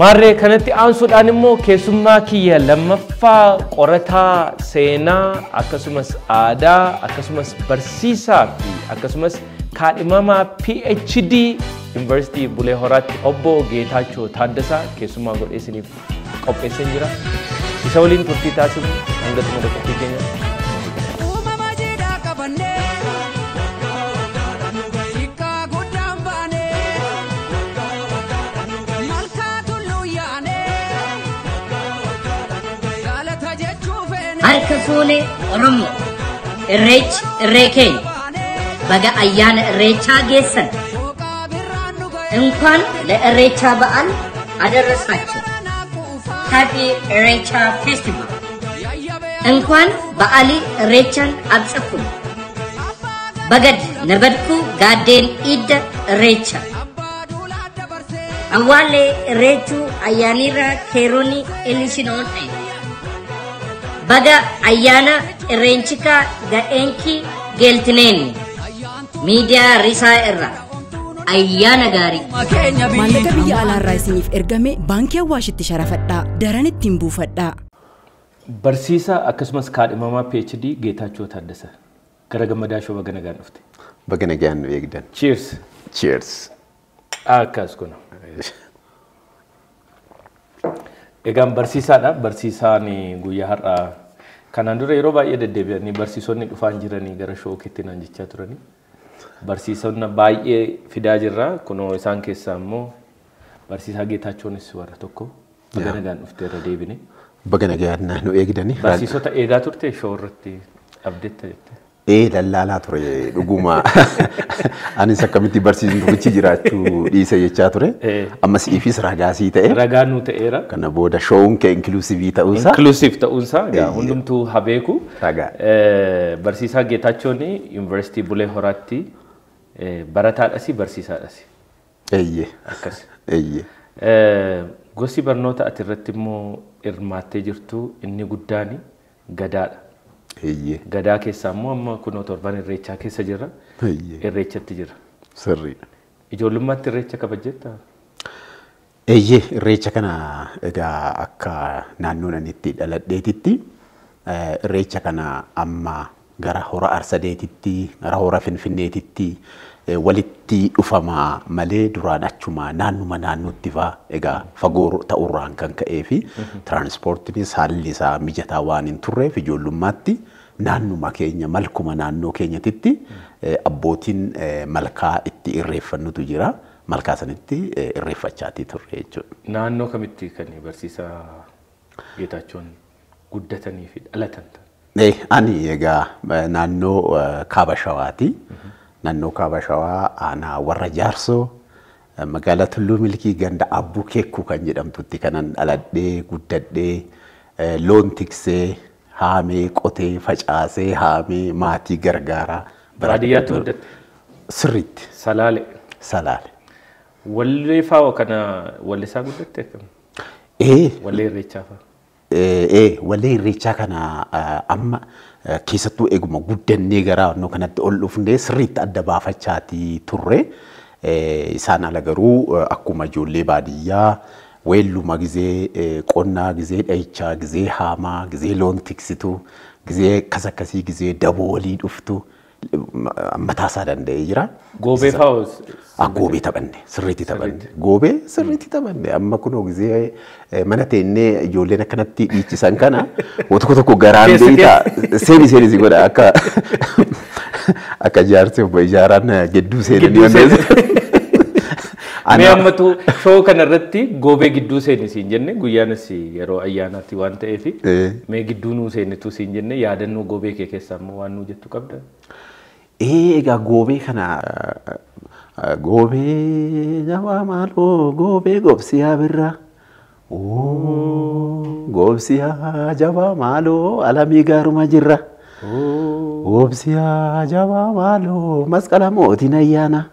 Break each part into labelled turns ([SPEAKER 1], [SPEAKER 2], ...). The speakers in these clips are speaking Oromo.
[SPEAKER 1] Maarree kanatti aansuudhaan immoo keessummaa kiyya lammaffaa qorataa seenaa akkasumas aadaa akkasumas barsiisaa fi akkasumas kaadhimamaa PhD Yuunivarsiitii Bulee Horaatti obbo Geetaachoo Taaddasaa keessummaa godhee isiniif qopheessee jira. Isa waliin turtii taasifnu hanga xumura qophii keenya.
[SPEAKER 2] Uumama jiidhaa qabannee hiikkaa guddaan baanee malkaa tulluu yaanee galata jechuu feene
[SPEAKER 3] Harka fuune Oromoo, Irreechi irree keenya, baga ayyaana Irreechaa geessan.
[SPEAKER 2] Booqaa birraan nu ga'e
[SPEAKER 3] እንኳን ለኢሬቻ በዓል አደረሳችሁ። Happy Irreecha Festival። እንኳን በዓሊ ኢሬቻን አብጸኩም። በገድ ነበድኩ ጋዴን ኢደ ኢሬቻ አዋሌ ኢሬቹ አያኒራ ኬሮኒ ኢሊሽኖን በገ አያና ኢሬንቺካ ገኤንኪ ጌልትኔን ሚዲያ ሪሳ ኢራ ayyaana gaarii.
[SPEAKER 2] Keenya
[SPEAKER 4] Maallaqa biyya alaarraa isiniif ergame baankii Awwaashitti sharafadhaa. Daran ittiin buufadhaa.
[SPEAKER 1] Barsiisaa akkasumas kaadhimamaa PhD Geetaachoo Taaddasaa gara Gammadaa Show baga nagaan dhufte.
[SPEAKER 5] Baga nagaan nu eegdan.
[SPEAKER 1] Cheers.
[SPEAKER 5] Cheers.
[SPEAKER 1] Akkas kun. Egaan barsiisaadha. Barsiisaan guyyaa har'aa kanaan dura yeroo baay'ee deddeebi'anii barsiisonni dhufaan jiranii gara show keetti naan jechaa turanii. Barsiisonni baay'ee fidaa jirra. Kunoo isaan keessaa immoo barsiisaa Geetaachoonis warra tokko. Baga nagaan dhufte irra deebine.
[SPEAKER 5] Baga nagaan nu eegdani.
[SPEAKER 1] Barsiisota eegaa turte show irratti abdeetta jette.
[SPEAKER 5] Ee, lallaalaa ture dhuguma. Anis akkamitti barsiisni tokkichi jiraachuu dhiise jechaa ture. Amma siifis ragaasii ta'e.
[SPEAKER 1] Ragaa nuu ta'eera.
[SPEAKER 5] Kana booda showun kee inclusive ta'uusaa.
[SPEAKER 1] Inclusive ta'uunsaa egaa hundumtuu haa beeku.
[SPEAKER 5] Ragaa.
[SPEAKER 1] Barsiisaa Geetaachoon Yuunivarsiitii Bulee Horaatti barataadhas barsiisaadhas. Akkas. Gosi barnoota ati irratti immoo hirmaattee jirtu inni guddaan gadaadha. Gadaa keessaa immoo amma kunoo torban irreechaa keessa jirra. Irreechatti jira.
[SPEAKER 5] Sirriidha.
[SPEAKER 1] Ijoollummaatti irreecha kabajjettaa?
[SPEAKER 5] Eeyyee, irreecha kana egaa akka naannoon ani itti dhaladheetitti irreecha kana amma gara hora Arsadeetitti, gara hora Finfinneetitti walitti dhufama malee duraan achuma naannuma naannootti fa'aa egaa fagoo ta'urraan kan ka'ee fi tiraanspoortiinis haalli isaa mijataa waan hin turreef ijoollummaatti naannuma keenya malkuma naannoo keenyatitti abbootiin malkaa itti irreeffannutu jira. Malkaa sanitti irreeffachaatii turre jechuudha.
[SPEAKER 1] Naannoo kamitti kan barsiisaa Geetaachoon guddatanii fi dhalatan?
[SPEAKER 5] Ani egaa naannoo Kaaba Shawaati. Naannoo Kaaba Shawaa aanaa Warra Jaarsoo magaalaa Tulluu Milkii ganda Abbuu Keekkuu kan jedhamtutti kanan dhaladhee guddadhee, loon tiksee, haamee, qotee, facaasee, haamee, maatii gargaaraa.
[SPEAKER 1] Baadiyyaatti guddatte?
[SPEAKER 5] Sirriitti.
[SPEAKER 1] Salaale.
[SPEAKER 5] Salaale.
[SPEAKER 1] Wallee fa'aa kana wallisaa guddatte akkam?
[SPEAKER 5] Ee.
[SPEAKER 1] Wallee irreechaa fa'aa.
[SPEAKER 5] Ee, wallee irreechaa kana amma keessattuu eeguma guddannee gara naannoo kanatti ol dhufnee sirriitti adda baafachaatii turre. Isaan ala garuu akkuma ijoollee baadiyyaa weelluma gizee qonnaa, gizee dhahichaa, gizee haamaa, gizee loon tiksitu, gizee akkas akkasii, gizee daboo walii dhuftu mataasaa danda'ee jira.
[SPEAKER 1] Goobee fa'aa?
[SPEAKER 5] Ah, goobee taphanne, sirriitti taphanne, goobee sirriitti taphanne. Amma kunoo gizee mana teennee ijoolleen akkanatti dhiichisan kana tokko tokko garaan beektaa seeni seeni si godha akka jaarsi obbo Ijaaraan gidduu seenanii.
[SPEAKER 1] Mee ammatu show kana irratti goobee gidduu seeni siin jenne, guyyaanis yeroo ayyaanaatti waan ta'eef mee gidduu nuu seenitu siin jenne, yaadannoo goobee kee keessaa immoo waan nuu jettu qabda.
[SPEAKER 5] Ee, egaa goobee kana goobee jabaa maaloo goobee goobsiyaa birraa. Goobsiyaa jabaa maaloo alamii gaaruma jirra. Goobsiyaa jabaa maaloo masqala mootiin ayyaana.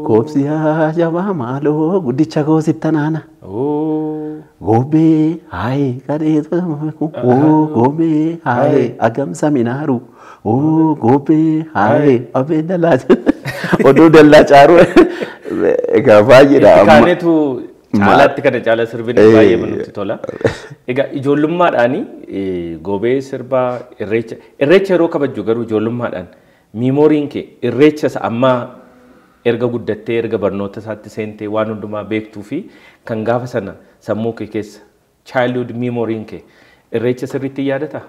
[SPEAKER 5] Goobsiyaa jabaa maaloo guddicha koosittanaana. Goobee haayee kadhee goobee haayee agamsa minaaru. Goobee haayee abee dallaa oduu dallaa caaru egaa baay'eedha.
[SPEAKER 1] Itti kaaneetu Caalaatti kana caala sirbin baay'ee nutti tola. Egaa ijoollummaadhaan goobee sirbaa irreecha yeroo kabajju garuu ijoollummaadhaan memoryn kee irreecha isa ammaa erga guddattee erga barnoota isaatti seentee waan hundumaa beektuu fi kan gaafa sana sammuu kee keessa childhood memoryn kee irreecha sirriitti yaadataa?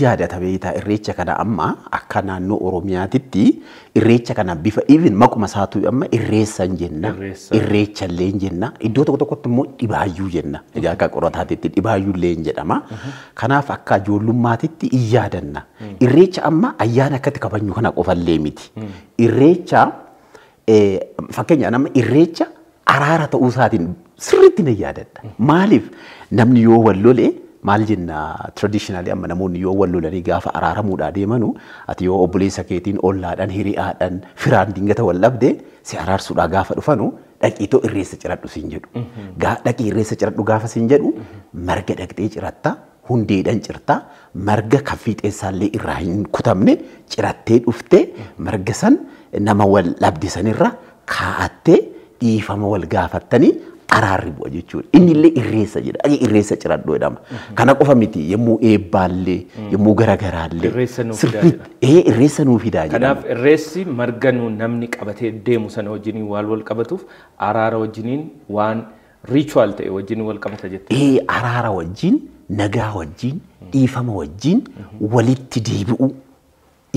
[SPEAKER 5] Yaadata beektaa irreecha kana amma akka naannoo Oromiyaatitti irreecha kana bifa even maquma isaatu amma irreessan jenna, irreecha illee jenna, iddoo tokko tokkotti immoo dhibaayyuu jenna. Egaa akka qorataatitti dhibaayyuu illee jedhama. Kanaaf akka ijoollummaatitti in yaadanna. Irreecha amma ayyaana akkatti kabajnu kana qofallee miti. Irreecha fakkeenyaaf nama irreecha araara ta'uu isaatiin sirriitti na yaadadha. Maaliif namni yoo wal lole maal jenna traditionally amma namoonni yoo wal lolanii gaafa araaramuudhaa deemanu ati yoo obboleessa keetiin ollaadhaan hiriyaadhaan firaan dingata wal dhabde si araarsuudhaa gaafa dhufanu dhaqiitoo irreessa ciradhu siin jedhu. Dhaqii irreessa ciradhu gaafa siin jedhu marga dhaqxee ciratta hundeedhaan cirta marga kan fiixeessaallee irraa hin kutamne cirattee dhuftee marga san nama wal dhabde sanirra kaa'attee dhiifama wal gaafattanii araarri bu'a jechuudha. Inni illee irreessa jedha. Dhaqii irreessa ciradhu jedhama. Kana qofa miti yommuu eebbaallee yommuu garagaraallee
[SPEAKER 1] Irreessa nuu fidaa jedha.
[SPEAKER 5] Irreessa nuu fidaa jedhama.
[SPEAKER 1] Kanaaf irreessi marga nu namni qabatee deemu sana wajjiniin waan wal qabatuuf araara wajjiniin waan ritual ta'e wajjiniin wal qabata jette.
[SPEAKER 5] Araara wajjin, nagaa wajjin, dhiifama wajjin walitti deebi'uu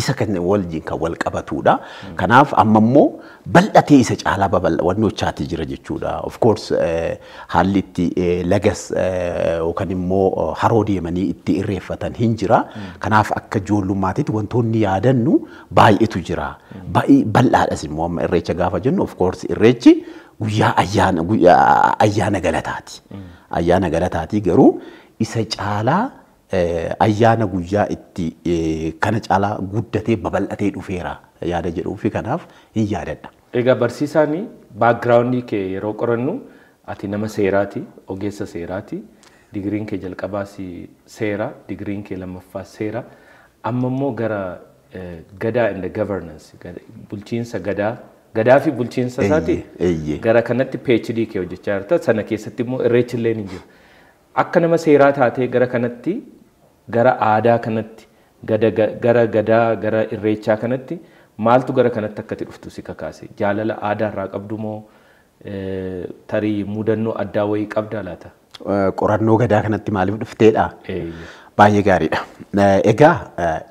[SPEAKER 5] isa kan wajjin kan wal qabatudha. Kanaaf amma immoo bal'atee isa caalaa babal'annochaati jira jechuudha. Of course haalli itti lagas yookaan immoo haroo deemanii itti irreeffatan hin jira. Kanaaf akka ijoollummaatitti wantoonni yaadannu baay'eetu jira. Baay'ee bal'aadhas immoo amma irreecha gaafa jennu of course irreechi guyyaa ayyaana galataati. Ayyaana galataati garuu isa caalaa ayyaana guyyaa itti kana caalaa guddatee babal'atee dhufeera yaada jedhuu fi kanaaf hin yaadadha.
[SPEAKER 1] Egaa barsiisaan background kee yeroo qorannu ati nama seeraati, ogeessa seeraati, digiriin kee jalqabaas seera, digiriin kee lammaffaa seera, amma immoo gara gadaa and governance, bulchiinsa gadaa, gadaa fi bulchiinsa isaati gara kanatti PhD kee hojjechaa jirta, sana keessatti immoo irreechi illee ni jira. Akka nama seeraa taatee gara kanatti, gara aadaa kanatti, gara gadaa, gara irreechaa kanatti maaltu gara kanatti akkati dhuftu si kakaase? Jaalala aadaa irraa qabdu moo tarii mudannoo addaa wayii qabdaa laata?
[SPEAKER 5] Qorannoo gadaa kanatti maaliif dhufteedha? Baay'ee gaariidha. Egaa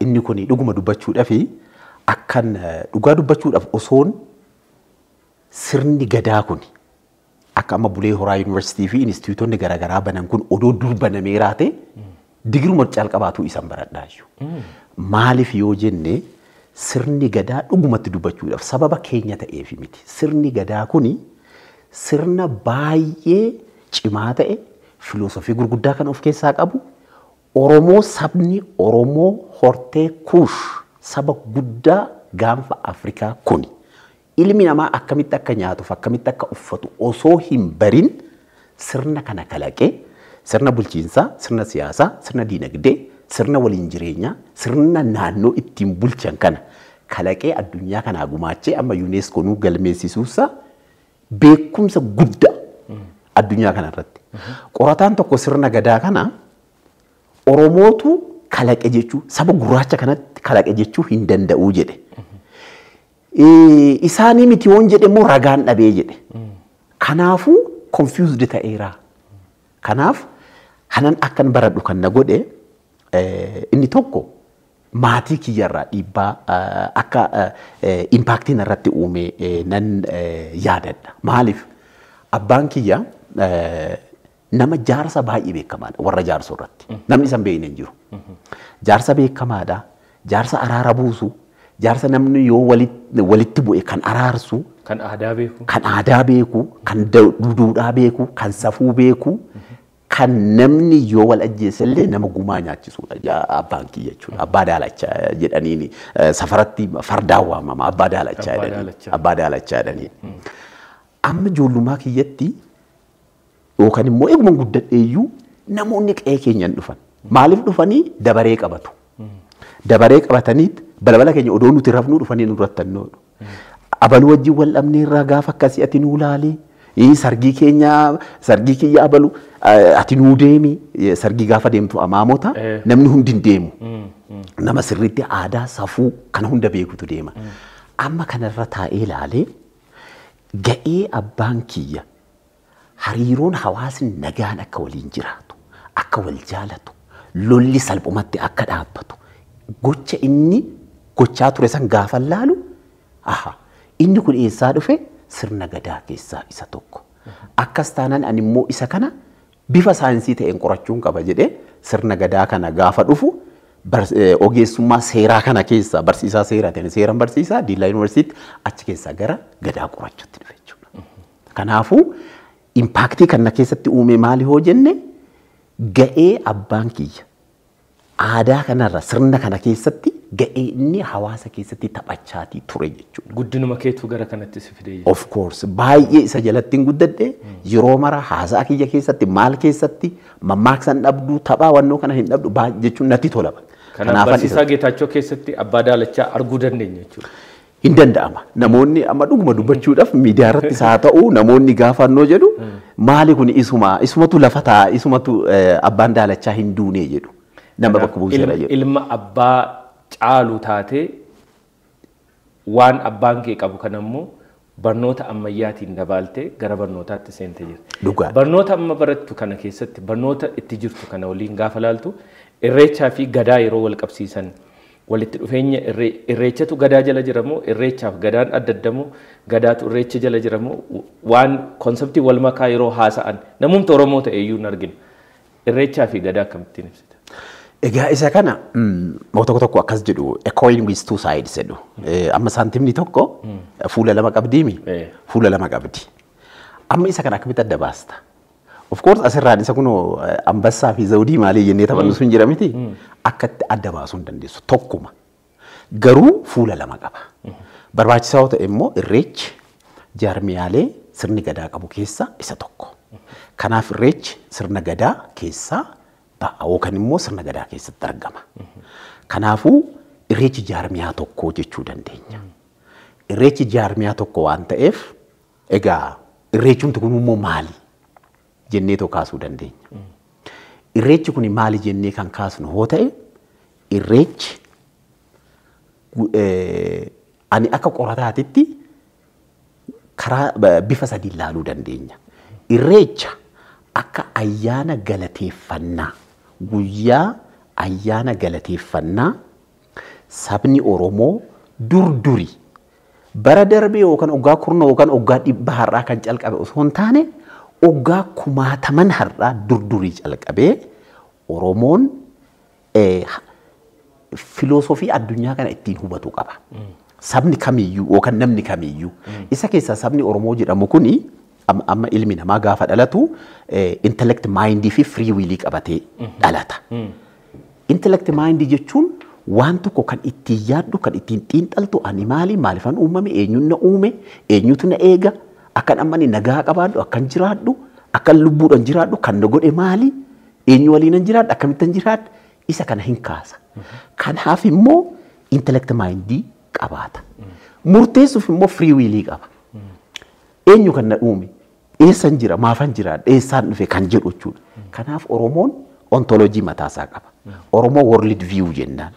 [SPEAKER 5] inni kun dhuguma dubbachuudhaaf akkan dhugaa dubbachuudhaaf osoon sirni gadaa kun akka amma Bulee Horaa Yuunivarsiitii fi inistituutonni garaagaraa banan kun odoo dur banamee raate digiruma calqabaatu isaan baradhaa jechuudha. Maaliif yoo jenne sirni gadaa dhugumatti dubbachuudhaaf sababa keenya ta'eef miti. Sirni gadaa kuni sirna baay'ee cimaa ta'e filoosofii gurguddaa kan of keessaa qabu Oromoo sabni Oromoo hortee Kuush saba guddaa gaanfa Afrikaa kuni. Ilmi namaa akkamitti akka nyaatuuf akkamitti akka uffatu osoo hin barin sirna kana kalaqee sirna bulchiinsaa, sirna siyaasaa, sirna diinagdee, sirna waliin jireenyaa, sirna naannoo ittiin bulchan kana kalaqee addunyaa kanaa gumaachee amma UNESCO nuu galmeessisuusaa beekumsa guddaa addunyaa kanarratti. Qorataan tokko sirna gadaa kana Oromootu kalaqe jechuu saba gurraacha kanatti kalaqe jechuu hin danda'uu jedhe. Isaanii miti yoon jedhe immoo ragaan dhabee jedhe. Kanaafuu confused ta'eera. Kanaaf hanan akkan baradhu kan na godhe inni tokko maatii kiyyarraa dhiibbaa akka impactiin irratti uume nan yaadadha. Maaliif abbaan kiyya nama jaarsa baay'ee beekamaadha warra jaarsoo irratti. Namni isa hin beekne hin jiru. Jaarsa beekamaadha. Jaarsa araara buusu. Jaarsa namni yoo walitti bu'e kan araarsu.
[SPEAKER 1] Kan aadaa beeku.
[SPEAKER 5] Kan aadaa beeku, kan duudhaa beeku, kan safuu beeku, kan namni yoo wal ajjeese illee nama gumaa nyaachisuudha abbaan kiyya jechuudha. Abbaa daalachaa jedhaniini safaratti fardaan waamama abbaa daalachaa jedhanii. Abbaa daalachaa jedhanii. Amma ijoollummaa kiyyatti yookaan immoo eeguma guddadheeyyuu namoonni qe'ee keenyaan dhufan. Maaliif dhufanii dabaree qabatu. Dabaree qabataniit balbala keenya odoo nuti rafnuu dhufanii nurratti annoodhu. Abaluu wajjin wal dhabnee irraa gaafa akkasii ati nuu laali. Sargii keenya, sargii kiyya abalu ati nuu deemi, sargii gaafa deemtu amaamota namni hundi hin deemu. Nama sirriitti aadaa safuu kana hunda beekutu deema. Amma kanarra taa'ee ilaalee ga'ee abbaan kiyya hariiroon hawaasni nagaan akka waliin jiraatu, akka wal jaalatu, lolli salphumatti akka dhaabbatu, gocha inni gochaa ture san gaafa laalu, aha, inni kun eessaa dhufe? Sirna gadaa keessaa isa tokko. Akkas taanaan ani immoo isa kana bifa saayinsii ta'een qorachuun qaba jedhee sirna gadaa kana gaafa dhufu ogeessummaa seeraa kana keessaa barsiisaa seeraa ta'een seeran barsiisaa Diillaa Yuunivarsiitii achi keessaa gara gadaa qorachuutti dhufe jechuudha. Kanaafuu impact kana keessatti uume maali hoo jenne, ga'ee abbaan kiyya aadaa kanarra sirna kana keessatti ga'ee inni hawaasa keessatti taphachaatii ture jechuudha.
[SPEAKER 1] Guddinuma keetu gara kanatti si fidee jira.
[SPEAKER 5] Of course, baay'ee isa jalatti hin guddadhe. Yeroo mara haasaa kiyya keessatti maal keessatti mammaaksa hin dhabdu, taphaa wannoo kana hin dhabdu jechuun natti tola.
[SPEAKER 1] Kanaaf barsiisaa Geetaachoo keessatti abbaa daalachaa arguu dandeenya jechuudha.
[SPEAKER 5] Hin danda'ama. Namoonni amma dhuguma dubbachuudhaaf miidiyaa irrattis haa ta'u namoonni gaafannoo jedhu maali kun isuma isumatu lafa taa'a, isumatu abbaan daalachaa hin duunee jedhu. Nama bakka buuseera jedhu.
[SPEAKER 1] Ilma abbaa caalu taatee waan abbaan kee qabu kan ammoo barnoota ammayyaatiin dabaaltee gara barnootaatti seentee jirti.
[SPEAKER 5] Dhugaadha.
[SPEAKER 1] Barnoota amma barattu kana keessatti barnoota itti jirtu kana waliin gaafa laaltu irreechaa fi gadaa yeroo wal qabsiisan walitti dhufeenya irreechatu gadaa jala jiramoo, irreechaaf gadaan adda addamoo, gadaatu irreecha jala jiramoo, waan concept wal makaa yeroo haasa'an namumti Oromoo ta'e iyyuu hin arginu. Irreechaa fi gadaa akkamittiin ibsita?
[SPEAKER 5] Egaa isa kana tokko tokko akkas jedhu, "A coin with two sides" jedhu. Amma saantimni tokko fuula lama qabdiimi? Fuula lama qabdi. Amma isa kana akkamitti adda baasta? Of course asirraan isa kunoo ambassaa fi zawudii maalii jennee taphannu sun jira miti? Akkatti adda baasuu hin dandeessu tokkuma. Garuu fuula lama qaba. Barbaachisaa yoo ta'e immoo irreechi jaarmiyaalee sirni gadaa qabu keessaa isa tokko. Kanaaf irreechi sirna gadaa keessaa ba'a yookaan immoo sirna gadaa keessatti argama. Kanaafuu irreechi jaarmiyaa tokko jechuu dandeenya. Irreechi jaarmiyaa tokko waan ta'eef egaa irreechumti kun immoo maali jennee kaasuu dandeenya. Irreechi kun maali jennee kan kaasnu hoo ta'e, irreechi ani akka qorataatitti karaa bifa sadiin ilaaluu dandeenya. Irreecha akka ayyaana galateeffannaa, guyyaa ayyaana galateeffannaa sabni Oromoo dur duri bara darbee yookaan waggaa kurna yookaan waggaa 100 har'aa kan calqabe osoo hin taane waggaa kumaataman har'aa dur durii calqabee Oromoon filoosofii addunyaa kana ittiin hubatu qaba. Sabni kamiyyuu yookaan namni kamiyyuu isa keessaa sabni Oromoo jedhamu kuni amma ilmi namaa gaafa dhalatu intellect, mind fi free will qabatee dhalata. Intellect mind jechuun waan tokko kan ittiin yaaddu, kan ittiin xiinxaltu, ani maali, maalifan uumame, eenyuun na uume, eenyutu na eega, akkan amma ani nagaa qabaadhu, akkan jiraadhu, akkan lubbuudhaan jiraadhu kan na godhe maali, eenyu waliinan jiraadha, akkamittan jiraadha, isa kana hin kaasa. Kanaaf immoo intellect mind qabaata. Murteessuuf immoo free will qaba. Eenyu kan na uume, eessan jira, maafan jiraadha, eessaan dhufe kan jedhu jechuudha. Kanaaf Oromoon ontology mataasaa qaba. Oromoo world view jennaan.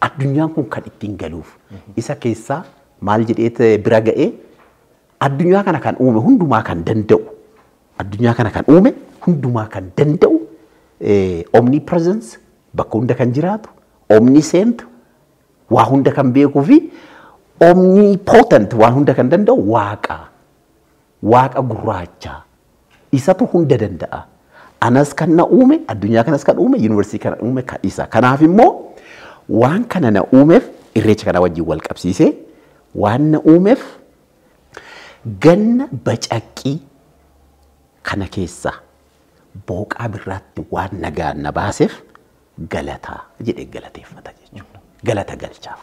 [SPEAKER 5] Addunyaan kun kan ittiin galuuf. Isa keessaa maal jedhee bira ga'ee, addunyaa kana kan uume hundumaa kan danda'u. Addunyaa kana kan uume hundumaa kan danda'u, omnipresence, bakka hunda kan jiraatu, omniscient, waa hunda kan beekuu fi omnipotent, waan hunda kan danda'u waaqa. Waaqa gurraacha. Isatu hunda danda'a. Anas kan na uume, addunyaa kanas kan uume, yuunivarsiitii kana uume kan isa. Kanaaf immoo waan kana na uumeef irreecha kana wajjin wal qabsiisee waan na uumeef ganna bacaqqii kana keessa booqaa birraatti waan nagaan na baaseef galataa jedhee galateeffata jechuudha. Galata galchaaf.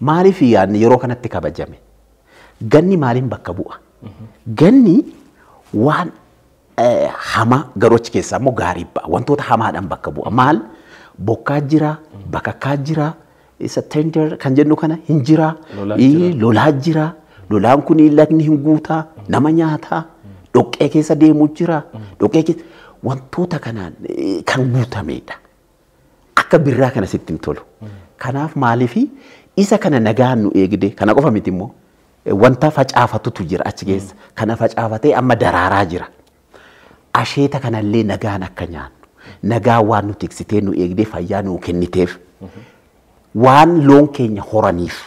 [SPEAKER 5] Maaliif yaadni yeroo kanatti kabajame? Ganni maaliin bakka bu'a? Ganni waan hamaa garuu achi keessaa immoo gaarii ba'a. Wantoota hamaadhaan bakka bu'a. Maal? Bokkaa jira, bakakkaa jira, isa tender kan jennu kana hin jira,
[SPEAKER 1] Lolaa jira.
[SPEAKER 5] Lolaa jira. Lolaan kun lagni hin guutaa, nama nyaataa, dhoqqee keessa deemuu jira. Dhoqqee keessa wantoota kanaan kan guutamedha. Akka birraa kana sitti hin tolu. Kanaaf maaliifi isa kana nagaan nu eegde kana qofa miti immoo wanta facaafatutu jira achi keessa. Kana facaafatee amma daraaraa jira. Asheeta kanallee nagaan akka nyaannu, nagaa waan nu tiksitee nu eegdee fayyaa nu kenniteef, waan loon keenya horaniif,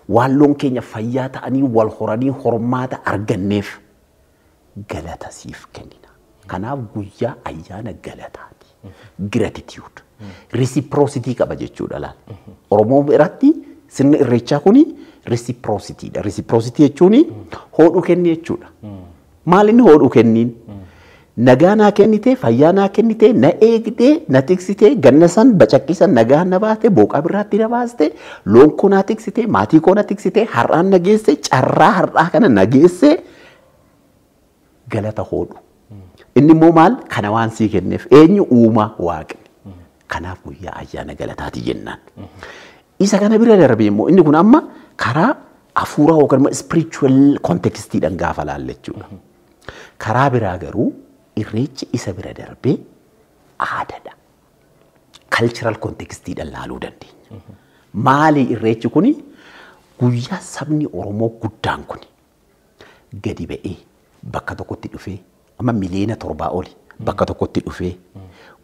[SPEAKER 5] waan loon keenya fayyaa ta'anii wal horanii hormaata arganneef galata siif kennina. Kanaaf guyyaa ayyaana galataati. Gratitude. Reciprocity qaba jechuudha laal. Oromoo biratti sirni irreechaa kuni reciprocity dha. Reciprocity jechuun hodhuu kenni jechuudha. Maal inni hodhuu kenniin? Nagaa naa kennitee, fayyaa naa kennitee, na eegdee, na tiksitee, ganna san bacaqqisan nagaa na baate, booqaa biraatti na baaste, loon koo naa tiksitee, maatii koo na tiksitee, har'aan na geesse, carraa har'aa kana na geesse, galata hodhu. Inni immoo maal? Kana waan sii kenneef eenyu uumaa waaqni. Kanaaf guyyaa ayyaana galataati jennaan. Isa kana bira darbee immoo inni kun amma karaa hafuuraa yookaan immoo spiritual contextiidhaan gaafa laalle jechuudha. Karaa biraa garuu irreechi isa bira darbee aadaadha. Cultural contextiidhaan laaluu dandeenya. Maali irreechi kuni? Guyyaa sabni Oromoo guddaan kuni gadi ba'ee bakka tokkotti dhufee amma 7 miliyoona oli bakka tokkotti dhufee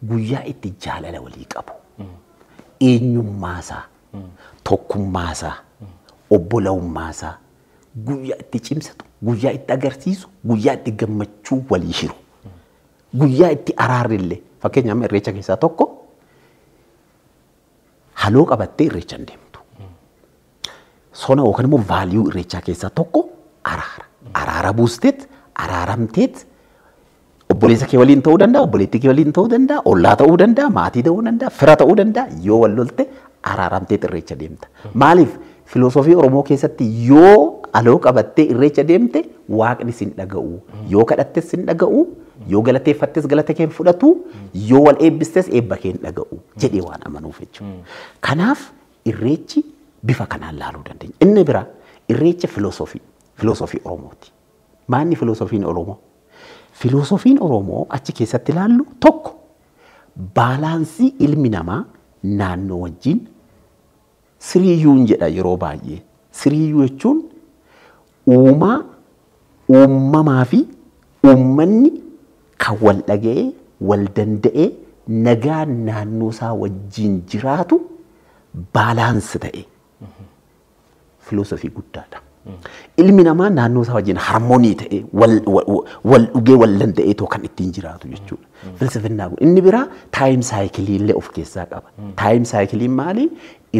[SPEAKER 5] guyyaa itti jaalala walii qabu. Eenyummaasaa, tokkummaasaa, obbolawummaasaa guyyaa itti cimsatu, guyyaa itti agarsiisu, guyyaa itti gammachuu walii hiru. Guyyaa itti araarrillee fakkeenyaaf amma irreecha keessaa tokko haloo qabattee irreecha hin deemtu. Sona yookaan immoo value irreechaa keessaa tokko araara. Araara buusteet, araaramteet obboleessa kee waliin ta'uu danda'a, obboleettii kee waliin ta'uu danda'a, ollaa ta'uu danda'a, maatii ta'uu danda'a, fira ta'uu danda'a. Yoo wal lolte araaramteet irreecha deemta. Maaliif filosoofii Oromoo keessatti yoo aloo qabattee irreecha deemte waaqni sin dhaga'u. Yoo kadhattes sin dhaga'u, yoo galateeffattes galata kee hin fudhatu, yoo wal eebbistes eebba kee hin dhaga'u jedhee waan amanuuf jechuudha. Kanaaf irreechi bifa kanaan laaluu dandeenya. Inni biraa irreecha filosoofii Oromooti. Maanni filosoofiin Oromoo? Filosoofiin Oromoo achi keessatti ilaallu tokko balance ilmi namaa naannoo wajjin siriyyuun jedha yeroo baay'ee. Siriyyuu jechuun uumaa, uumamaa fi uummanni kan wal dhaga'ee, wal danda'ee, nagaa naannoo isaa wajjin jiraatu balance ta'e filoosofii guddaadha. Ilmi namaa naannoo isaa wajjin harmony ta'e wal dhugee wal danda'ee too kan ittiin jiraatu jechuudha. Filsifinnaa kun inni biraa time cycle illee of keessaa qaba. Time cycleiin maali?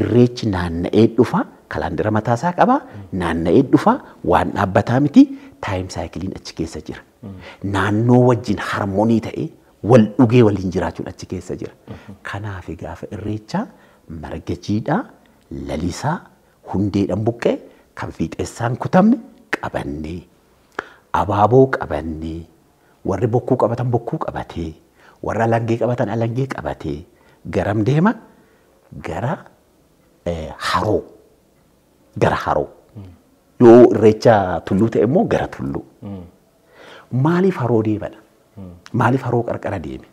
[SPEAKER 5] Irreechi naanna'ee dhufa, kalaandira mataasaa qaba, naanna'ee dhufa, waan dhaabbataa miti, time cycleiin achi keessa jira. Naannoo wajjin harmony ta'e wal dhugee waliin jiraachuun achi keessa jira. Kanaaf gaafa irreechaa marga jiidhaa, lalisaa, hundeedhaan buqqee kan fiixeessaan kutamne qabannee, abaaboo qabannee, warri bokkuu qabatan bokkuu qabatee, warri alangee qabatan alangee qabatee garam deema? Gara haroo, gara haroo. Yoo irreecha tulluu ta'e immoo gara tulluu. Maaliif haroo deemadha? Maaliif haroo qarqara deeme?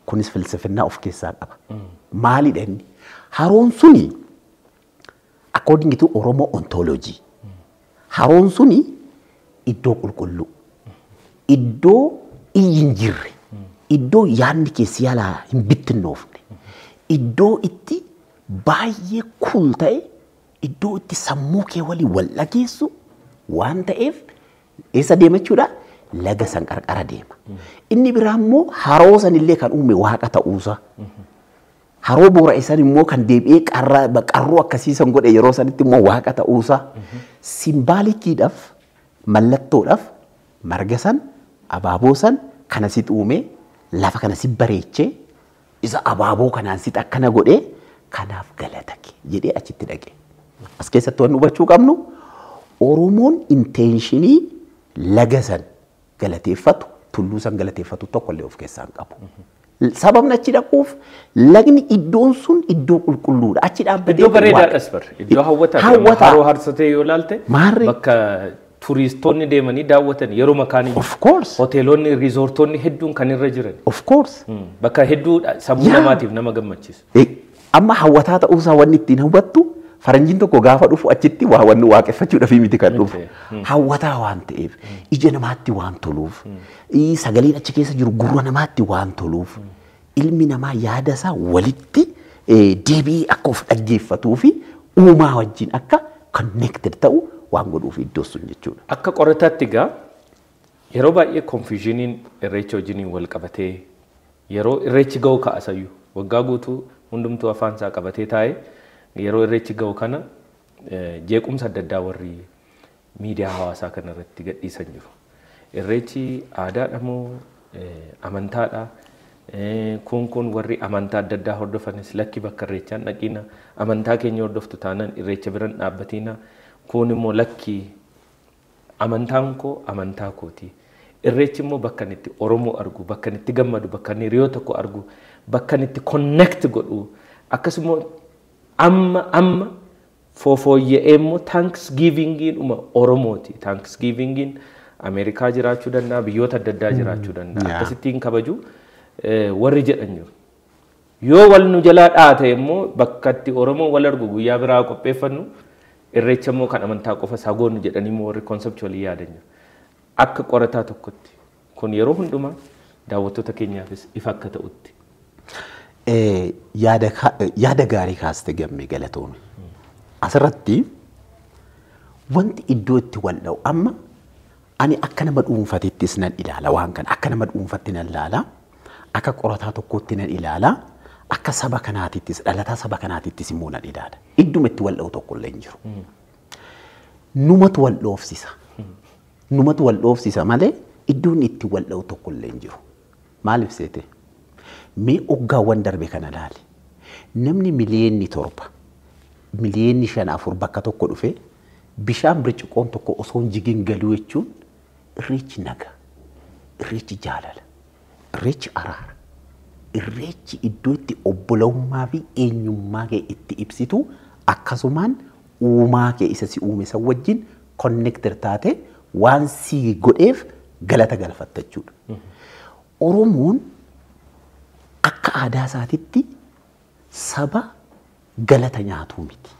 [SPEAKER 5] Kunis filsifinnaa of keessaa qaba. Maalidha inni? Haroon suni according to Oromo ontology, haroon suni iddoo qulqulluu, iddoo iyyi hin jirre, iddoo yaadni keessi yaalaa hin bittinnoofne, iddoo itti baay'ee cool ta'e, iddoo itti sammuu kee waliin wal dhageessu waan ta'eef eessa deema jechuudha? Laga san qarqara deema. Inni biraa immoo haroo sanillee kan uume waaqa ta'uusaa. Haroo boora'e san immoo kan deebi'ee qarroo akkasii san godhe yeroo sanitti immoo waaqa ta'uusaa. Symboliciidhaaf, mallattoodhaaf marga san, abaaboo san kana sitti uume, lafa kana si bareechee, isa abaaboo kanaan sitti akkana godhee, kanaaf galata kee jedhee achitti dhaqe. As keessatti wanni hubachuu qabnu Oromoon intention laga san galateeffatu, tulluu san galateeffatu tokko illee of keessaa hin qabu. Sababni achi dhaquuf lagni iddoon sun iddoo qulqulluudha. Achi dhaabbatee
[SPEAKER 1] Iddoo bareedaadhas bar. Iddoo hawwataa.
[SPEAKER 5] Hawwataa.
[SPEAKER 1] Haroo Harsatee yoo ilaalte
[SPEAKER 5] Maarree.
[SPEAKER 1] bakka turistoonni deemanii daawwatan yeroo makaanii.
[SPEAKER 5] Of course.
[SPEAKER 1] Hoteelonni, riizoortonni hedduun kan irra jiran.
[SPEAKER 5] Of course.
[SPEAKER 1] Bakka hedduu sammuu namaatiif nama gammachiisu.
[SPEAKER 5] Amma hawwataa ta'uusaa wanni ittiin hawwattu, faranjiin tokko gaafa dhufu achitti waa wanni waaqeffachuudhaaf miti kan dhufu. Hawwataa waan ta'eef, ija namaatti waan toluuf, sagaleen achi keessa jiru gurra namaatti waan toluuf, ilmi namaa yaada isaa walitti deebi'ee akka of dhaggeeffatuu fi uumaa wajjin akka connected ta'u waan godhuuf iddoo sun jechuudha.
[SPEAKER 1] Akka qorataatti egaa yeroo baay'ee confusioniin irreecha wajjiniin wal qabatee yeroo irreechi ga'u ka'asayyuu waggaa guutuu hundumtuu afaan isaa qabatee taa'ee yeroo irreechi ga'u kana jeequmsa adda addaa warri miidiyaa hawaasaa kana irratti gadhiisan jiru. Irreechi aadaadha moo amantaadha? Kun warri amantaa adda addaa hordofanis lakki, bakka irreechaan dhaqiina, amantaa keenya hordoftu taanaan irreecha biran dhaabbatiina. Kun immoo lakki, amantaan koo amantaa kooti. Irreechi immoo bakka inni itti Oromoo argu, bakka inni itti gammadu, bakka inni hiriyoota koo argu, bakka inni itti connect godhu. Akkasuma amma fooyya'ee immoo Thanksgivingiin dhuma Oromooti. Thanksgivingiin Ameerikaa jiraachuu danda'a, biyyoota adda addaa jiraachuu danda'a. Akkasittiin kabaju warri jedhan jiru. Yoo wal nu jalaa dhaate immoo bakka itti Oromoo wal argu guyyaa biraa qopheeffannu, irreecha immoo kan amantaa qofa isaa goonu jedhanii immoo warri conceptually yaadan jiru. Akka qorataa tokkotti kun yeroo hundumaa daawwattoota keenyaafis ifa akka ta'utti.
[SPEAKER 5] Yaada gaarii kaaste gammee, galatoome. Asirratti wanti iddoo itti wal dha'u, amma ani akka nama dhuunfatittis nan ilaala, waan kana akka nama dhuunfatti nan ilaala, akka qorataa tokkootti nan ilaala, akka saba kanaatittis, dhalataa saba kanaatittis immoo nan ilaala. Idduma itti wal dha'u tokko illee hin jiru. Numatu wal dhoofsisa. Numatu wal dhoofsisa malee iddoon itti wal dha'u tokko illee hin jiru. Maaliif seete? Mee hoggaawwan darbe kana ilaali. Namni 7 miliyoona, 5 miliyoona bakka tokko dhufe bishaan birciqoon tokko osoo hin jigin galuu jechuun irreechi naga, irreechi jaalala, irreechi araara, irreechi iddoo itti obbolummaa fi eenyummaa kee itti ibsitu, akkasumaan uumaa kee isa si uume san wajjin connected taate waan si godheef galata galfatta jechuudha. Oromoon akka aadaa isaatitti saba galata nyaatuu miti.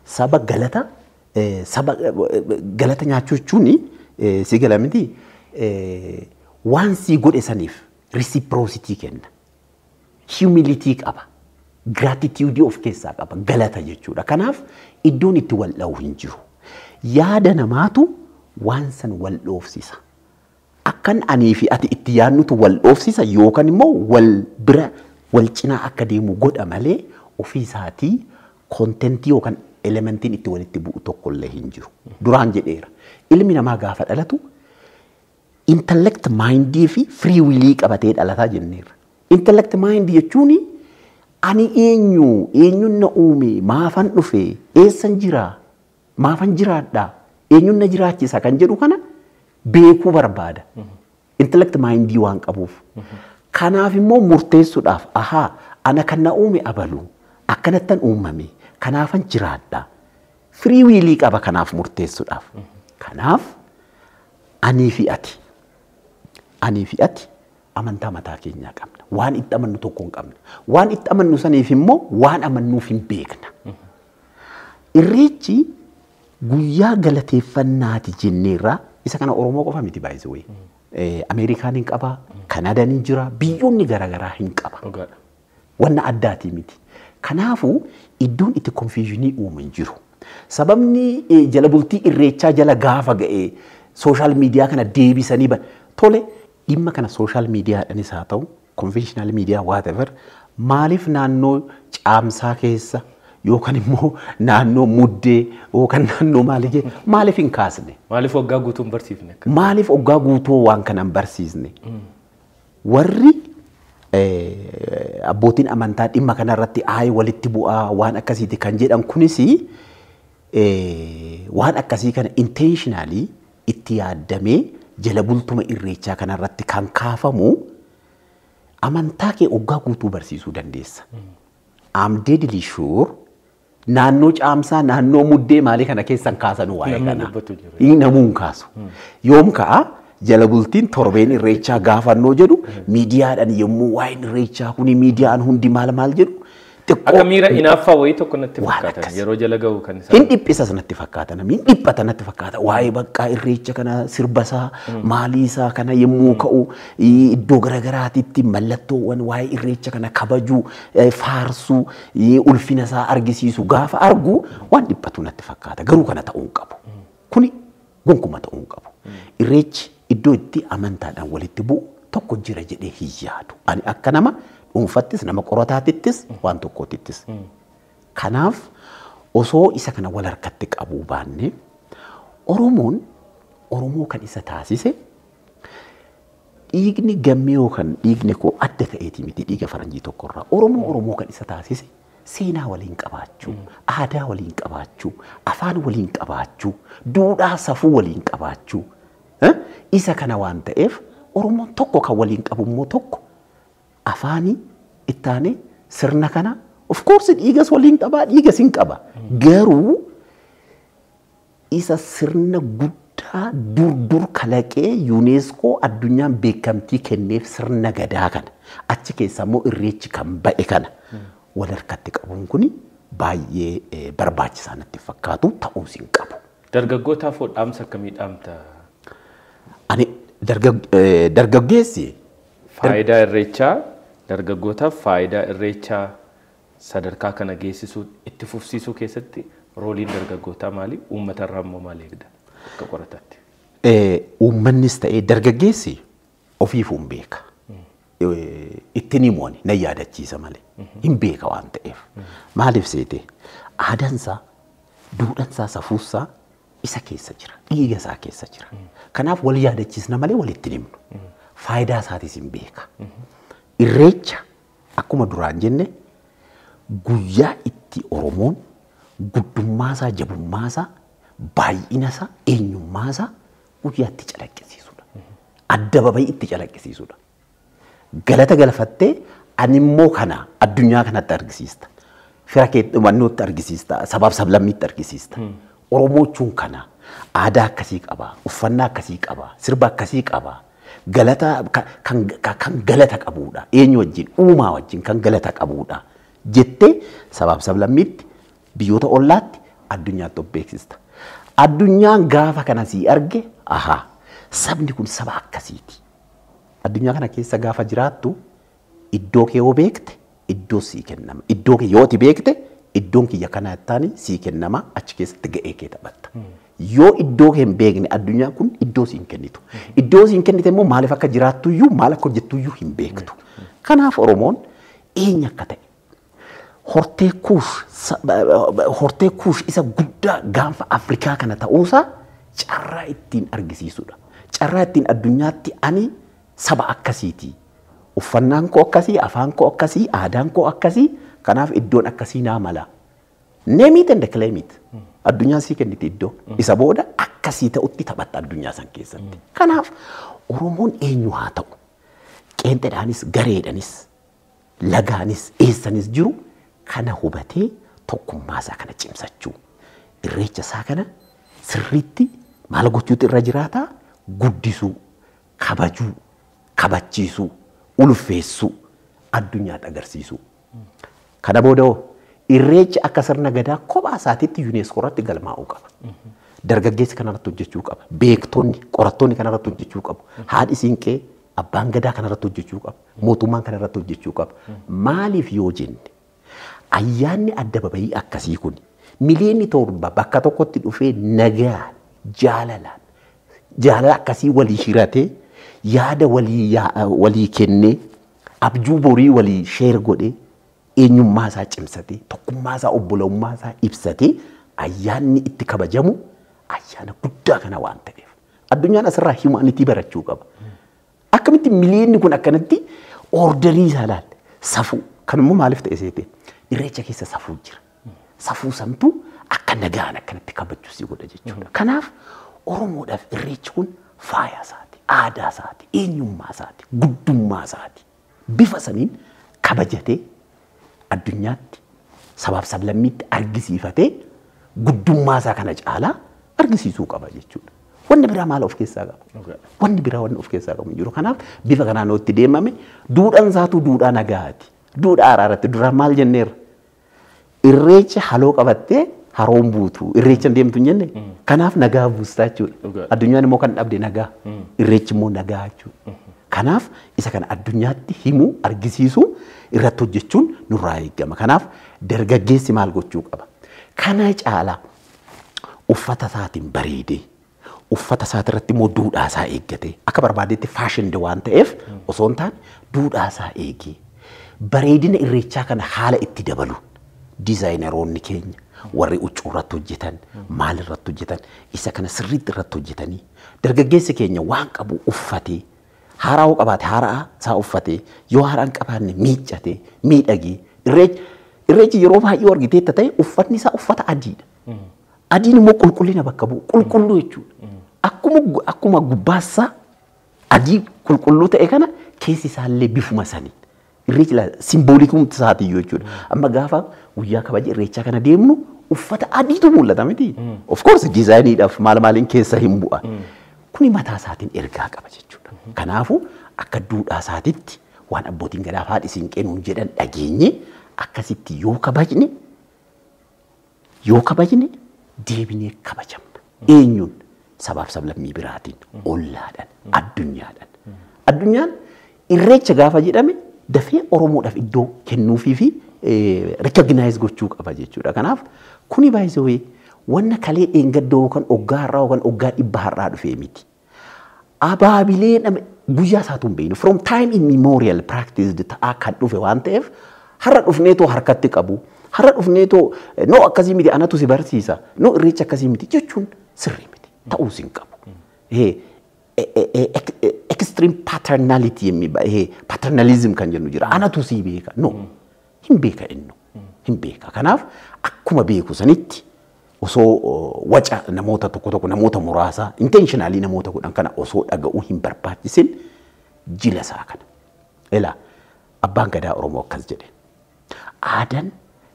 [SPEAKER 5] Saba galata nyaachuu jechuun si gala miti, waan si godhe saniif reciprocity kenna. Humility qaba. Gratitude of keessaa qaba. Galata jechuudha. Kanaaf iddoon itti wal dha'u hin jiru. Yaada namaatu waan san wal dhoofsisa. Akkan anii fi ati itti yaadnutu wal dhoofsisa yookaan immoo wal bira wal cinaa akka deemu godha malee ofii isaatii contentii yookaan elementiin itti walitti bu'u tokkollee hin jiru. Duraan jedheera. Ilmi namaa gaafa dhalatu intellect mindii fi free willii qabatee dhalataa jenneerra. Intellect mind jechuun ani eenyu, eenyuun na uume, maafan dhufe, eessan jira, maafan jiraadha, eenyuun na jiraachisa kan jedhu kana beekuu barbaada. Intellect mindii waan qabuuf. Kanaaf immoo murteessuudhaaf, ahaa, ana kan na uume abalu, akkanattan uumame, kanaafan jiraadha. Free willii qaba kanaaf murteessuudhaaf. Kanaaf anii fi ati amantaa mataa keenyaa qabna. Waan itti amannu tokko hin qabna. Waan itti amannu saniif immoo waan amannuuf hin beekna. Irreechi guyyaa galateeffannaati jenneerraa, isa kana Oromoo qofa miti baay'isee. Ameerikaan hin qaba, Kanaadaan hin jira, biyyoonni garaagaraa hin qaba. Wanna addaatii miti. Kanaafuu iddoon itti confusionii uumu hin jiru. Sababni jala bultii irreechaa jala gaafa ga'e social media kana deebisanii tole, dhimma kana social mediadhaanis haa ta'u, conventional media, whatever, maaliif naannoo caamsaa keessa yookaan immoo naannoo muddee yookaan naannoo maalii maaliif hin kaasne?
[SPEAKER 1] Maaliif waggaa guutuu hin barsiifne?
[SPEAKER 5] Maaliif waggaa guutuu waan kana hin barsiisne? Warri abbootiin amantaa dhimma kanarratti aayii walitti bu'aa waan akkasiiti kan jedhan kunis waan akkasii kana intentionally itti yaaddamee jala bultuma irreechaa kanarratti kan kaafamu. Amantaa kee oggaa guutuu barsiisuu dandeessa. I'm deadly sure naannoo caamsaa, naannoo muddee maalii kana keessan kaasanuu waa'ee kana. Namuun kaasu. Yoom ka'a jala bultiin torbeen irreechaa gaafannoo jedhu miidiyaadhaan yommuu waa'een irreechaa kuni miidiyaan hundi maal maal jedhu.
[SPEAKER 1] Akka miira inaaffaa wayii tokko natti fakkaata yeroo jala ga'u kan isaan.
[SPEAKER 5] Hin dhiphisas natti fakkaata namni hin dhiphata natti fakkaata waa'ee baqqaa irreecha kana sirbasaa maaliisaa kana yommuu ka'u iddoo garaagaraatitti mallattoowwan waa'ee irreecha kana kabajuu faarsuu ulfinasaa argisiisu gaafa argu waan dhiphatu natti fakkaata garuu kana ta'uu hin qabu. Kuni gonkuma ta'uu hin qabu. Irreechi iddoo itti amantaadhaan walitti bu'u tokko jira jedhee hin yaadu. Ani akka nama dhuunfattis nama qorataatittis waan tokkootittis. Kanaaf osoo isa kana wal harkatti qabuu baanne Oromoon Oromoo kan isa taasise dhiigni gammee yookaan dhiigni koo adda ta'eeti miti dhiiga faranjii tokkorraa. Oromoo Oromoo kan isa taasise seenaa waliin qabaachuu, aadaa waliin qabaachuu, afaan waliin qabaachuu, duudhaa safuu waliin qabaachuu. Isa kana waan ta'eef Oromoon tokko kan waliin qabu immoo tokko afaanii ittaane sirna kana of course dhiigas waliin qabaa dhiigas hin qaba. Garuu isa sirna guddaa dur dur kalaqee UNESCO addunyaan beekamtii kenneef sirna gadaa kana achi keessa immoo irreechi kan ba'e kana wal harkatti qabuun kuni baay'ee barbaachisaa natti fakkaatu ta'uus hin qabu.
[SPEAKER 1] Dargaggootaaf dhaamsa akkamii dhaamta?
[SPEAKER 5] Ani dargaggeessi
[SPEAKER 1] faayidaa irreechaa dargaggootaaf faayidaa irreechaa sadarkaa kana geessisuu itti fufsiisuu keessatti rooliin dargaggootaa maali? Uummata irraa immoo maal eegda akka qorataatti?
[SPEAKER 5] Uummannis ta'ee dargaggeessi ofiifuu hin beeka. Ittiin himuun na yaadachiisa malee hin beeka waan ta'eef. Maaliif seete aadaansaa, duudhaansaa, safuusaa isa keessa jira, dhiiga isaa keessa jira. Kanaaf wal yaadachiisna malee walitti himnu. Faayidaa isaatis hin beeka. Irreecha akkuma duraan jenne guyyaa itti Oromoon guddummaasaa, jabummaasaa, baay'inasaa, eenyummaasaa guyyaa itti calaqqisiisudha. Addababayii itti calaqqisiisudha. Galata galfattee ani immoo kana addunyaa kanatti argisiista. Fira kee dhumannootti argisiista, sabaaf sablammiitti argisiista. Oromoo jechuun kana aadaa akkasii qaba, uffannaa akkasii qaba, sirba akkasii qaba. Galata kan galata qabuudha. Eenyu wajjin uumaa wajjin kan galata qabuudha. Jettee sabaaf sablammiitti biyyoota ollaatti addunyaatti of beeksista. Addunyaan gaafa kana sii arge ahaa sabni kun saba akkasiiti. Addunyaa kana keessa gaafa jiraattu iddoo kee yoo beekte iddoo sii kennama. Iddoo kee yoo beekte iddoon kiyya kana taani sii kennama achi keessatti ga'ee kee taphatta. Yoo iddoo kee hin beekne addunyaan kun iddoo siin kennitu. Iddoo siin kennite immoo maaliif akka jiraattuyyuu maal akka hojjettuyyuu hin beektu. Kanaaf Oromoon eenyu akka ta'e hortee kuush isa guddaa gaanfa Afrikaa kana ta'uusaa carraa ittiin argisiisudha. Carraa ittiin addunyaatti ani saba akkasiiti. Uffannaan koo akkasii, afaan koo akkasii, aadaan koo akkasii, kanaaf iddoon akkasii naa mala. Name it and claim it. Addunyaan sii kenniti iddoo. Isa booda akkasii ta'utti taphatta addunyaa san keessatti. Kanaaf Oromoon eenyu haa ta'u qeenxeedhaanis gareedhaanis lagaanis eessanis jiru kana hubatee tokkummaa isaa kana cimsachuu irreecha isaa kana sirriitti maal gochuutu irra jiraataa guddisuu, kabajuu, kabachiisuu, ulfeessuu, addunyaatti agarsiisuu. Kana booda hoo irreechi akka sirna gadaa kophaa isaatiitti UNESCO irratti galmaa'uu qaba. Dargaggeessi kanarratti hojjechuu qaba. Beektonni, qorattoonni kanarratti hojjechuu qabu. Haadhi siinqee, abbaan gadaa kanarratti hojjechuu qaba. Mootummaan kanarratti hojjechuu qaba. Maaliif yoo jenne ayyaanni adda babayii akkasii kun miliyoonni 7 bakka tokkotti dhufee nagaan, jaalalaan, jaalala akkasii walii hiratee yaada walii kennee abjuu borii walii sheer godhee eenyummaa isaa cimsatee tokkummaa isaa obbolummaa isaa ibsatee ayyaanni itti kabajamu ayyaana guddaa kana waan ta'eef addunyaan asirraa humanity barachuu qaba. Akkamitti miliyoonni kun akkanatti orderii isaa ilaalle safuu kan immoo maaliif ta'e seete irreecha keessa safuu jira. Safuu santu akka nagaan akkanatti kabajuu si godha jechuudha. Kanaaf Oromoodhaaf irreechi kun faaya isaati, aadaa isaati, eenyummaa isaati, guddummaa isaati. bifa saniin kabajatee addunyaatti sabaaf sablammiitti argisiifatee guddummaa isaa kana caalaa argisiisuu qaba jechuudha. Wanni biraa maal of keessaa qaba? Wanni biraa wanni of keessaa qabu hin jiru. Kanaaf bifa kanaan itti deemame duudhaan isaatu duudhaa nagaati. Duudhaa araaratti duraan maal jenneerra? Irreecha haloo qabattee haroon buutu. Irreecha hin deemtu hin jenne? Kanaaf nagaa buustaa jechuudha. Addunyaan immoo kan dhabde nagaa. Irreechi immoo nagaa jechuudha. Kanaaf isa kana addunyaatti himuu argisiisuu irratti hojjechuun nurraa eegama. Kanaaf dargaggeessi maal gochuu qaba? Kana caalaa uffata isaatiin bareedee uffata isaatirratti immoo duudhaa isaa eeggatee akka barbaadetti faashinii waan ta'eef osoo hin taane duudhaa isaa eegee bareedina irreechaa kana haala itti dabaluun diizaayineroonni keenya warri huccuu irratti hojjetan maal irratti hojjetan isa kana sirriitti irratti hojjetanii dargaggeessi keenya waan qabu uffatee haaraa yoo qabaate haaraa isaa uffatee yoo haaraa hin qabaanne miiccatee miidhagee irreechi yeroo baay'ee argiteetta ta'e uffatni isaa uffata adiidha. Adiin immoo qulqullina bakka bu'u qulqulluu jechuudha. Akkuma gubbaasaa adii qulqulluu ta'e kana keessi isaallee bifuma saniin. Irreechi simboolikumti isaatiiyyuu jechuudha. Amma gaafa guyyaa kabaja irreechaa kana deemnu uffata adiitu mul'ata miti. Of course diizaayiniidhaaf maal maaliin keessa hin bu'a. Kuni mataa isaatiin ergaa qaba jechuudha. Kanaafuu akka duudhaa isaatitti waan abbootiin gadaa fi haadhi siinqee nuun jedhan dhageenye akkasitti yoo kabajne deebinee kabajamna. Eenyuun sabaaf sablammii biraatiin, ollaadhaan, addunyaadhaan. Addunyaan irreecha gaafa jedhame dafee Oromoodhaaf iddoo kennuufii fi recognize gochuu qaba jechuudha. Kanaaf kuni baay'isee wanna kalee dheengaddoo yookaan oggaa har'aa yookaan oggaa dhibba har'aa dhufee miti. Abaabilee nama guyyaa isaatu hin beeknu. From time immemorial practiced ta'aa kan dhufe waan ta'eef har'a dhufneetoo harkatti qabu. Har'a dhufneetoo noo akkasii miti anatu si barsiisa. Noo irreecha akkasii miti jechuun sirrii miti. Ta'uus hin qabu. Extreme paternality paternalism kan jennu jira. Anatu si beeka. No. Hin beeka innu. Hin beeka. Kanaaf akkuma beeku sanitti osoo waca namoota tokko tokko namoota muraasa intentionally namoota godhan kana osoo dhaga'uu hin barbaachisin jila isaa kana. Ilaa abbaan gadaa Oromoo akkas jedhe. Aadaan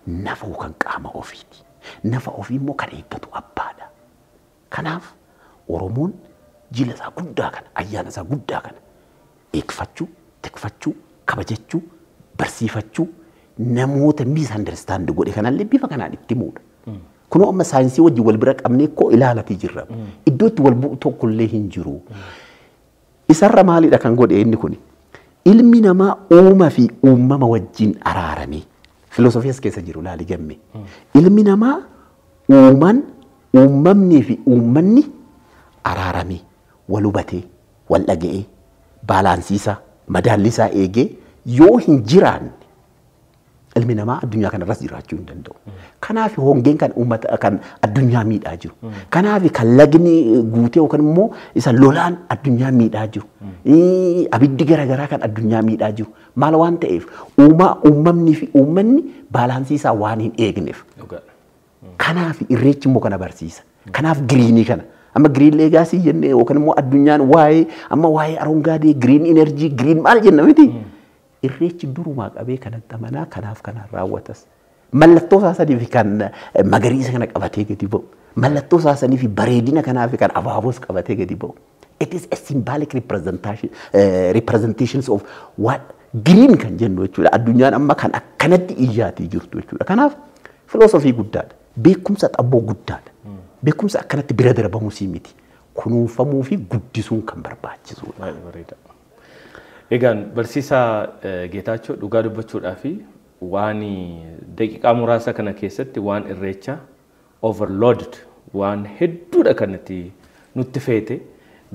[SPEAKER 5] nafa yookaan qaama ofiiti. Nafa ofii immoo kan eeggatu abbaadha. Kanaaf Oromoon jila isaa guddaa kana ayyaana isaa guddaa kana eegfachuu, tikfachuu, kabajachuu, barsiifachuu namoota misunderstand godhe kanallee bifa kanaan itti himuudha. Kunoo amma saayinsii wajjin wal bira qabnee koo ilaalatii jirra. Iddoo itti wal bu'u tokkollee hin jiru. Isarra maalidha kan godhe inni kuni? Ilmi namaa uuma fi uumama wajjin araarame. Filosoofii as keessa jiru laali gamme. Ilmi namaa uuman, uumamnii fi uummanni araarame, wal hubatee, wal dhaga'ee, baalaansiisaa, madaallisaa eegee yoo hin jiraanne ilmi namaa addunyaa kanarras jiraachuu hin danda'u. Kanaaf hongeen kan uummata kan addunyaa miidhaa jiru. Kanaaf kan lagni guutee yookaan immoo isa lolaan addunyaa miidhaa jiru. Abiddi garaagaraa kan addunyaa miidhaa jiru. Maal waan ta'eef uumaa uumamnii fi uummanni baalaansii isaa waan hin eegneef. Kanaaf irreechi immoo kana barsiisa. Kanaaf giriinii kana. Amma giriin leegaasii jennee yookaan immoo addunyaan waa'ee amma waa'ee aroongaadee giriin inerjii giriin maal jenna miti. Irreechi durumaa qabee kanatti amanaa kanaaf kanaan raawwatas. Mallattoo isaa sanii fi kan magariisa kana qabatee gadi ba'u. Mallattoo isaa sanii fi bareedina kanaa fi kan abaaboos qabatee gadi ba'u. It is a symbolic representations of what green kan jennu jechuudha. Addunyaan amma kan akkanatti iyyaatii jirtu jechuudha. Kanaaf filoosofii guddaadha. Beekumsa xabboo guddaadha. Beekumsa akkanatti bira darbamu sii miti. Kunuunfamuu fi guddisuun kan barbaachisudha.
[SPEAKER 1] Bareeda. Egaan barsiisaa Geetaachoo dhugaa dubbachuudhaa fi waan daqiiqaa muraasa kana keessatti waan irreecha overloaded waan hedduudha kan nutti feete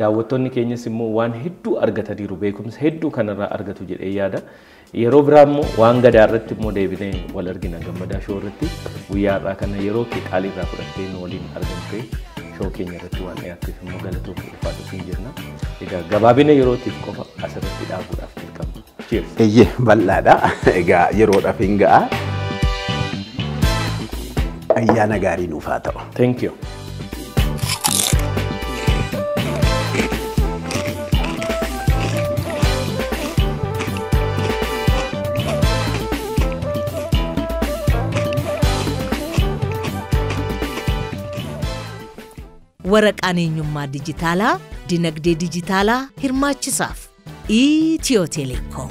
[SPEAKER 1] daawwattoonni keenyas immoo waan hedduu argataniiru beekumsa hedduu kanarraa argatu jedhee yaada. Yeroo biraa immoo waan gadaa irratti immoo deebinee wal argina gammadaa shoo irratti guyyaa har'aa kana yeroo kee qaalii irraa fudhattee nu waliin argamtee shoo keenya irratti waan dhiyaatteef immoo galatoomi ulfaadhu siin jenna. Egaa gabaabina yerootiif qofa asirratti dhaabuudhaaf dirqama. Cheers.
[SPEAKER 5] Eeyyee bal'aadha. Egaa yeroodhaaf hin ga'a. Ayyaana gaarii nuuf haa ta'u.
[SPEAKER 1] Thank you.
[SPEAKER 6] Waraqaan eenyummaa dijitaalaa dinagdee dijitaalaa hirmaachisaaf. Itiyoo Telekoom.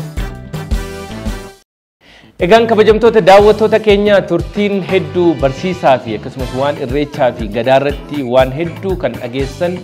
[SPEAKER 1] Egaan kabajamtoota daawwattoota keenya, turtiin hedduu barsiisaa fi akkasumas waan irreechaa fi gadaarratti waan hedduu kan dhageessan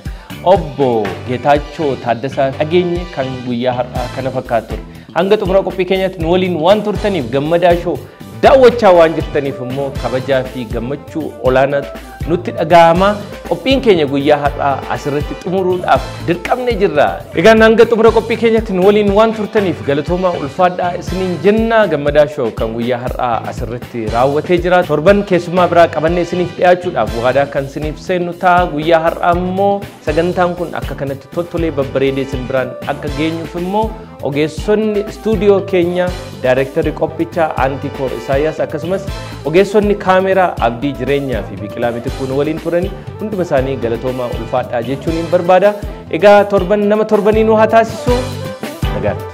[SPEAKER 1] obbo Geetaachoo Taaddasaa dhageenye kan guyyaa har'aa kana fakkaatu ture. Hanga xumura qophii keenyaatti nu waliin waan turtaniif, Gammadaa Show daawwachaa waan jirtaniif immoo kabajaa fi gammachuu olaanaatu nutti dhaga'ama. Qophiin keenya guyyaa har'aa asirratti xumuruudhaaf dirqamne jirra. Egaan hanga xumura qophii keenyatti nu waliin waan turtaniif galatoomaa, ulfaadhaa isiniin jenna. Gammadaa Show kan guyyaa har'aa asirratti raawwatee jira. Torban keessummaa biraa qabannee isiniif dhiyaachuudhaaf waadaa kan isiniif seennu ta'a. Guyyaa har'aa immoo sagantaan kun akka kanatti tottolee babbareedee isin biraan akka geenyuuf immoo ogeessonni istuudiyoo keenya, daayirektarri qophichaa Antiikoor Isaayyaas, akkasumas ogeessonni kaameraa Abdii Jireenyaa fi Biqilaa Mitikkuu nu waliin turani, hunduma isaanii galatoomaa, ulfaadhaa jechuun hin barbaada. Egaa torban nama torbanii nu haa taasisu. Nagaatti.